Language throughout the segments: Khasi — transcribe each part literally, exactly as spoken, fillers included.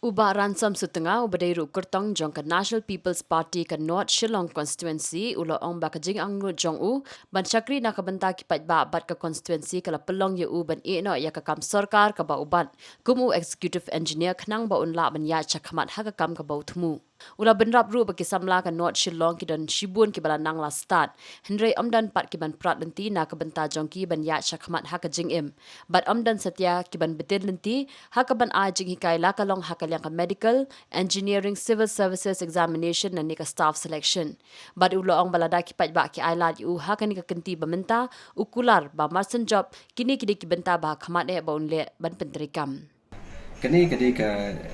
U Bah Ransom Sutnga, uba dei ruh u kyrtong jong ka National People's Party ka North Shillong Constituency, u la ong ba ka jingangnud jong u ban shakri na ka bynta ki paidbah bad ka constituency ka la pynlong ïa u ban ïeh noh ïa ka kam sorkar kaba u bat kum u executive engineer, khnang ba un lah ban ïaid shakhmat ha ka kam kaba u thmu. U la bynrap ruh ba ki samla ka North Shillong ki don shibun kiba la nang la stad, hynrei ym don pat kiban prat lynti na ka bynta jong ki ban ïaid shakhmat ha ka jingim, bad ym don satia kiban btin lynti ha kaban ai jinghikai, la ka long ha ka liang ka medical, engineering, civil services examination lane ka staff selection. Bad u la ong ba lada ki paidbah ki ai lad ïa u ha kane ka kynti ba mynta, u kular ba mar shen jop kine ki dei ki bynta ba ha khmat eh ba un leh ban pyntreikam. Kane ka dei ka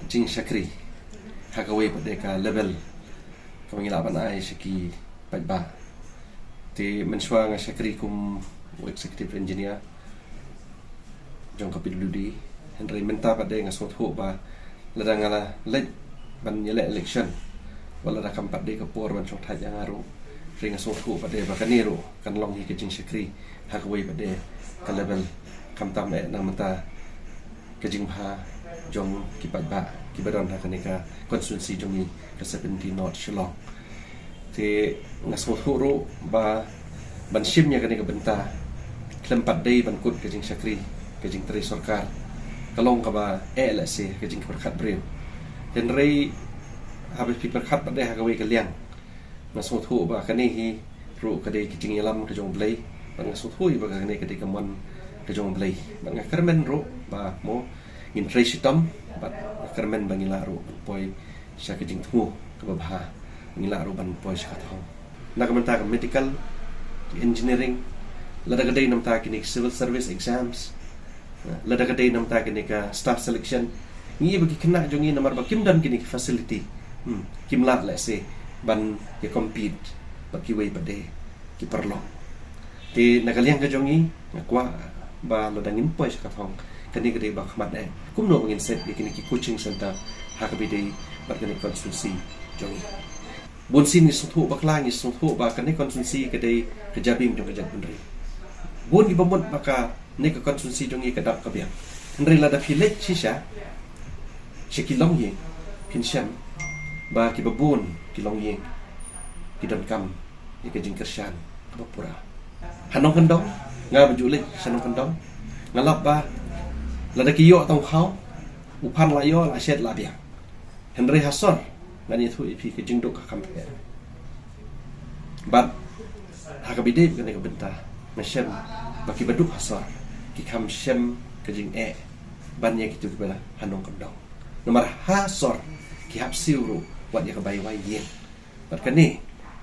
jingshakri ha kawei pat de ka level kaba ngi lah ban ai sha ki paidbah. Te mynshuwa nga shakri kum u executive engineer jong ka P W D, hynrei mynta pat de nga sngewthuh ba lada nga la leit ban ïaleh election, wat lada kam pat de ka por ban shongthait ïa nga ruh, hynrei nga sngewthuh pat de ba kane ruh kan long hi ka jingshakri ha kawei pat de ka level, khamtam eh na ka bynta ka jingbha jong ki paidbah kiba don ha kane ka constituency jong ngi, ka seventeen North Shillong. Te nga sngewthuh ruh ba ban shim ïa kane ka bynta khlem pat dei ban kut ka jingshakri, ka jingtrei sorkar, ka long kaba eh lehse ka jingpyrkhat briew. Hynrei haba phi pyrkhat pat de ha kawei ka liang, nga sngewthuh ba kane hi ruh ka dei ka jingïalam ka jong U Blei, bad nga sngewthuh hi ba kane ka dei ka mon ka jong U Blei. Bad nga kyrmen ruh ba mo ngin trei shitom, bad nga kyrmen ba ngi lah ruh ban poi sha ka jingthmu kaba bha, ngi lah ruh ban poi sha ka thong. Na ka bynta ka medical, engineering, lada ka dei na bynta kine civil service exams, lada ka dei na bynta kine ka staff selection, ngi ïohi ba ki khynnah jong ngi namar ba kim don kine ki facility, hmm, kim lah lehse ban ïa compete bad kiwei pat de ki paralok. Te na ka liang ka jong ngi, nga kwah ba lada ngin poi sha ka thong, kane ka dei ba khmat eh kumno ba ngin set ïa kine ki coaching center ha kaba ïadei bad kane ka constituency jong ngi. Bun sien ngi sngewthuh bakla, ngi sngewthuh ba kane constituency ka dei ka jabieng jong ka jaitbynriew. Bun kiba mut ba kane ka constituency jong ngi ka dap ka biang. Hynrei lada phi leit shisha sha ki longïing, phin shem ba kiba bun ki longïing ki donkam ïa ka jingkyrshan kaba pura. Ha Nongkyndong, nga ba ju leit sha Nongkyndong, nga lap ba lada ki ïoh tang u khaw, u phan la ïoh, la shet la biang. Hynrei ha sor, ngan ïathuh ïa phi, ka jingduk ka kham pher. Bad ha kaba ïadei bad kane ka bynta, nga shem ba kiba duk ha sor ki kham shem ka jingeh ban ïa kito kiba ha Nongkyndong. Namar ha sor ki hap siew ruh wat ïa ka bai wai ïing. Bad kane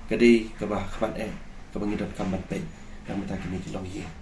ka dei kaba khmat eh kaba ngi donkam ban peit na ka bynta kine ki longïing.